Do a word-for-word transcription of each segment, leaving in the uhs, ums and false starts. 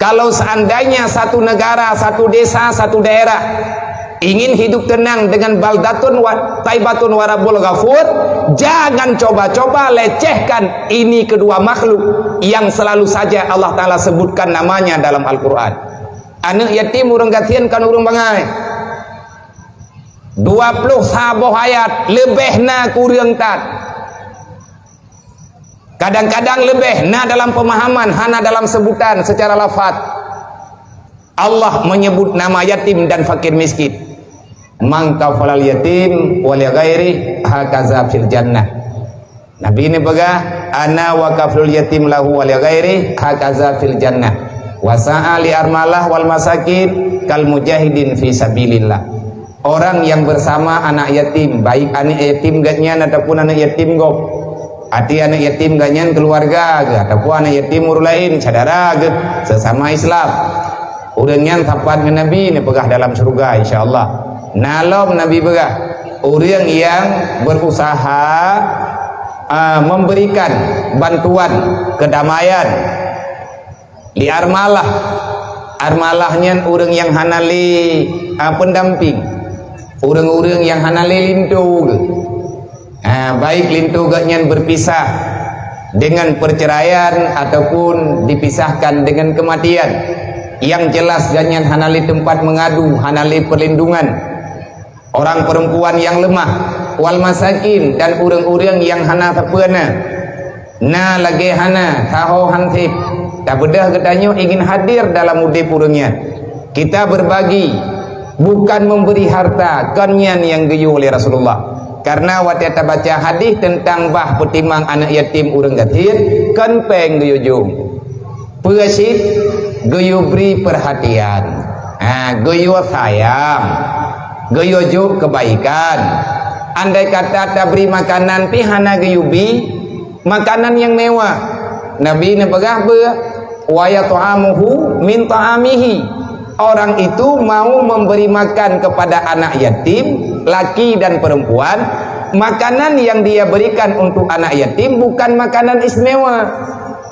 Kalau seandainya satu negara, satu desa, satu daerah ingin hidup tenang dengan baldatun wa taibatun wa rabbul ghafur, jangan coba-coba lecehkan ini kedua makhluk yang selalu saja Allah Ta'ala sebutkan namanya dalam Al-Quran. Aneuk yatim ureuëng gasien kon ureuëng bangai. Dua puluh saboh ayat, leubeh na kureueng that. Kadang-kadang leubeh na dalam pemahaman, hana dalam sebutan secara lafaz. Allah menyebut nama yatim dan fakir miskin. "Man kafalal yatim wa li ghairi hakaza fil jannah." Nabi neupeugah, "Ana wa kaflul yatim lahu wa li ghairi hakaza fil jannah. Wa sa'a li armalah wal masakin kal mujahidin fi sabilillah." Orang yang bersama anak yatim, baik anak yatim geuh nyan ataupun anak yatim gob. Arti anak yatim geuh nyan keluarga geuh ataupun anak yatim ureuëng laén, syedara geuh, sesama Islam. Ureuëng nyan sapat ngon Nabi neupeugah dalam syurga, insya Allah. Na lom Nabi peugah, ureuëng yang berusaha, ah, memberikan bantuan kedamaian li armalah. Armalah nyan ureuëng yang hana lé, ah, pendamping. Ureuëng-ureuëng yang hana lé linto geuh. Ah, baik linto geuh nyan berpisah dengan perceraian ataupun dipisahkan dengan kematian. Yang jelas geuh nyan hana lé tempat mengadu, hana lé perlindungan. Orang perempuan yang lemah, wal masakin, dan ureuëng-ureuëng yang hana sapeue na. Na lagée hana, saho han sép. Tabeudôh geutanyoe ingin hadir dalam udeb ureuëng nyan. Kita berbagi, bukan memberi harta, kon nyan nyang geuyue lé Rasulullah. Karena watée tabaca hadis teuntang bah peutimang aneuk yatim ureuëng gasien, kon péng geuyue jok. Peue cit? Geuyue bri peurhatian. Ha, geuyue sayang. Geuyue jok keubaikan. Andai kata tabri makanan pih hana geuyue bi, makanan nyang mewah. Nabi neupeugah beu, "Wa yat'amuhu min ta'amihi." Orang itu mau memberi makan kepada anak yatim, laki dan perempuan, makanan yang dia berikan untuk anak yatim bukan makanan istimewa.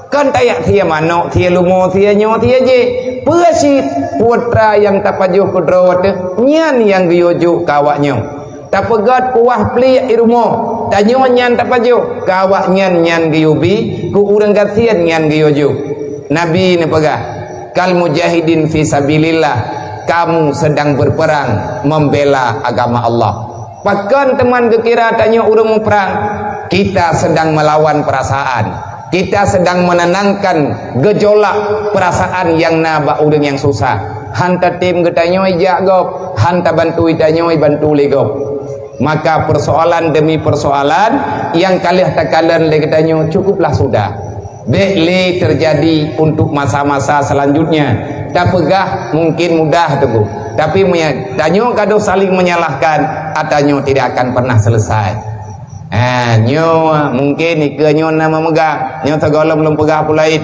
Kon tajak sie manok, sie lumo, sie nyoe, sie jih. Peue cit? Putra nyang tapajoh keudroe teuh, nyan nyang geuyue jok keu awak nyoe. Tapeugét kuah pliek i rumoh, tanyoe nyan tapajoh, keu awak nyan nyan geuyue bi, keu ureuëng gasien nyan geuyue jok. Nabi neupeugah, "Kal mujahidin fi sabilillah, kamu sedang berperang membela agama Allah." Pakon teuma geukira tanyoe ureuëng muprang? Kita sedang melawan perasaan. Kita sedang menenangkan gejolak perasaan nyang na bak ureuëng nyang susah. Han tatem geutanyoe jak gob, han tabantu tanyoe bantu lé gob. Maka persoalan demi persoalan nyang ka lheueh takalon lé geutanyoe cukuplah sudah. Bék lé terjadi untuk masa-masa selanjutnya. Tapeugah mungkin mudah teungku. Tapi meunyo tanyoe gadoh saling menyalahkan, ata nyoe tidak akan pernah selesai. Ha, nyoe mungkin ikeue nyoe na memeugah. Nyoe sigohlom lôn peugah peue laén.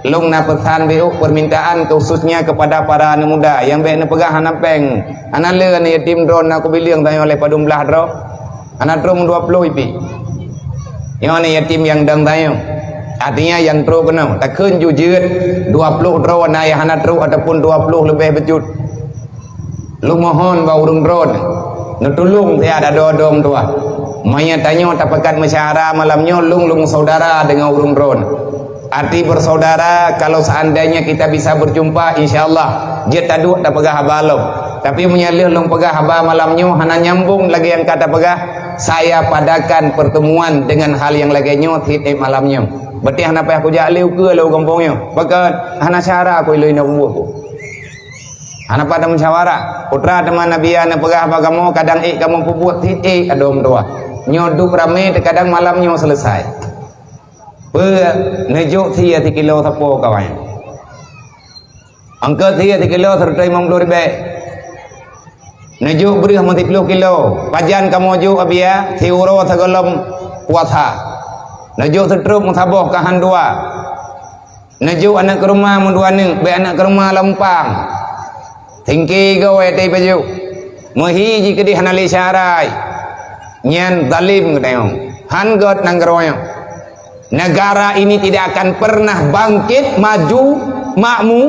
Lôn na peusan beu permintaan khususnya kepada para aneuk muda nyang bék neupeugah hana péng. Hana le aneuk yatim droe na kubileung tanyoe lé padum blaih droe. Hana trok dua puluh ipi. Nyoe ni yatim nyang dang tayong. Artinya nyang trok keunoe, takheun ju jeuet dua puluh droe na nyang hana trok ataupun dua puluh leubeh bacut. Lôn mohon bak ureuëng droe, neutulông siat adoe-adoe meutuah. Meunyo tanyoe tapakat meusyawara malam nyoe lôn, lôn saudara deungon ureuëng droe. Arti bersaudara, kalau seandainya kita bisa berjumpa, insya Allah, jeuet taduek tapeugah haba lom. Tapi meunyo lheueh lôn peugah haba malam nyoe hana nyambong lagée nyang ka tapeugah, saya padakan pertemuan dengan hal nyang lagée nyoe tieb-tieb malam nyoe. Berarti hana payah kujak lé ukeue lé u gampông nyoe. Pakon? Hana syawara ku ilôn inong buet ku. Hana pat meusyawara. Putra teuma Nabi neupeugah bak kamoe kadang ék kamoe peubuet tieb-tieb adoe meutuah. Nyoe duek ramé teukadang malam nyoe selesai. Peue neujok sie sikilo sapo kawan. Angkot sie sikilo seratus lima puluh ribèe. Neujok breueh meusiploh kilo. Pajan kamoe jok Abia, siuroe sigohlom puasa. Neujok seutrop meusaboh ka han dua. Neujok aneuk keureuma meudua neuk, bék aneuk keureuma lampang. Singké goe teuh pajoh. Meuhi jih keudeh hana lé syarai. Nyan zalim geutanyoe. Han gét nanggroe nyoe. Negara ini tidak akan pernah bangkit, maju, makmu,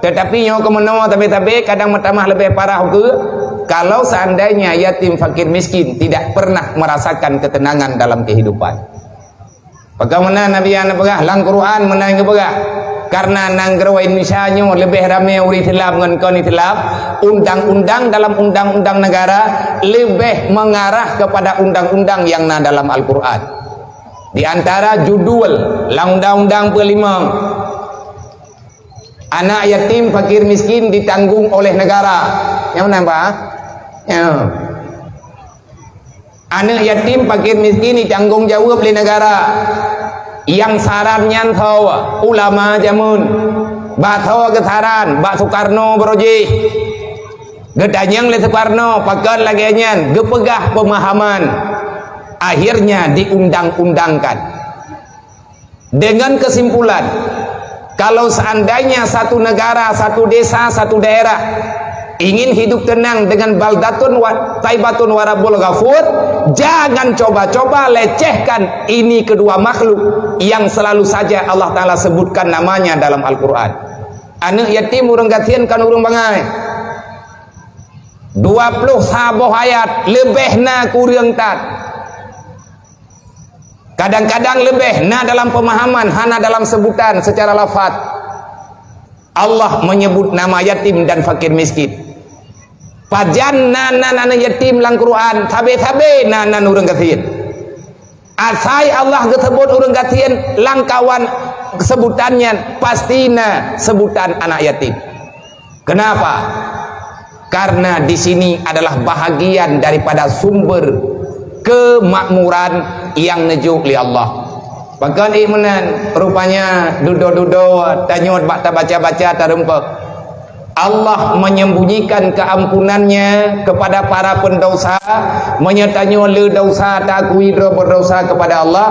Tetapi nyoe keumeunyoe tabe-tabe kadang meutamah leubeh parah ukeue, kalau seandainya yatim fakir miskin tidak pernah merasakan ketenangan dalam kehidupan. Bagaimana Nabi yang peugah lam Quran meunan geupeugah, karena nanggroe Indonesia nyoe leubeh ramé ureuëng Islam ngon kon Islam, undang-undang dalam undang-undang negara leubeh mengarah kepada undang-undang yang na dalam Al-Quran. Di antara judul lam undang-undang peulimong, anak yatim fakir miskin ditanggung oleh negara. Nyang meunan, Pak? Ya. Anak yatim fakir miskin ditanggung jawab lé negara. Nyang saran nyan tho ulama jameun. Bak tho geusaran, bak Soekarno beurojih. Geutanyong lé Soekarno, pakon lagée nyan, geupeugah pemahaman. Akhirnya diundang-undangkan. Dengan kesimpulan, kalau seandainya satu negara, satu desa, satu daerah ingin hidup tenang dengan baldatun wa, taibatun wa rabbul ghafur, jangan coba-coba lecehkan ini kedua makhluk yang selalu saja Allah Ta'ala sebutkan namanya dalam Al-Quran. Anak yatim ureuëng gasien kan ureuëng bangai. Dua puluh saboh ayat, leubeh na kureueng that. Kadang-kadang leubeh na dalam pemahaman, hana dalam sebutan secara lafaz. Allah menyebut nama yatim dan fakir miskin. Pajan na nan anak yatim lam Quran, sabe-sabe na nan ureuëng gasien. Asai Allah geusebut ureuëng gasien lam kawan sebutan nyan, pasti na sebutan anak yatim. Kenapa? Karena di sini adalah bahagian daripada sumber kemakmuran yang neujok lé Allah. Pakon ék meunan, rupanya dudoe-dudoe tanyot bak tabaca-baca tareumpok. Allah menyembunyikan keampunan-Nya kepada para pendosa, meunyoe tanyoe le dosa, taakui droe berdosa kepada Allah.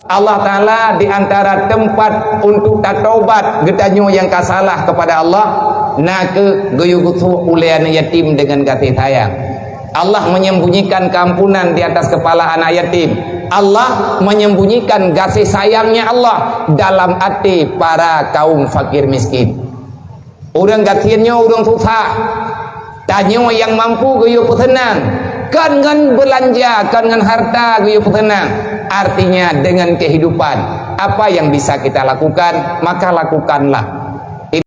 Allah Ta'ala di antara tempat untuk tatobat geutanyoe nyang ka salah kepada Allah, na kheueh geuyue geusuek ulée aneuk yatim deungon gaséh sayang. Allah menyembunyikan keampunan di atas kepala anak yatim. Allah menyembunyikan gaséh sayang-Nya Allah dalam até para kaum fakir miskin. Ureuëng gasien nyoe ureuëng susah. Tanyoe nyang mampu geuyue peuseunang, kon ngon beulanja, kon ngon harta geuyue peuseunang. Artinya, dengan kehidupan, apa yang bisa kita lakukan, maka lakukanlah.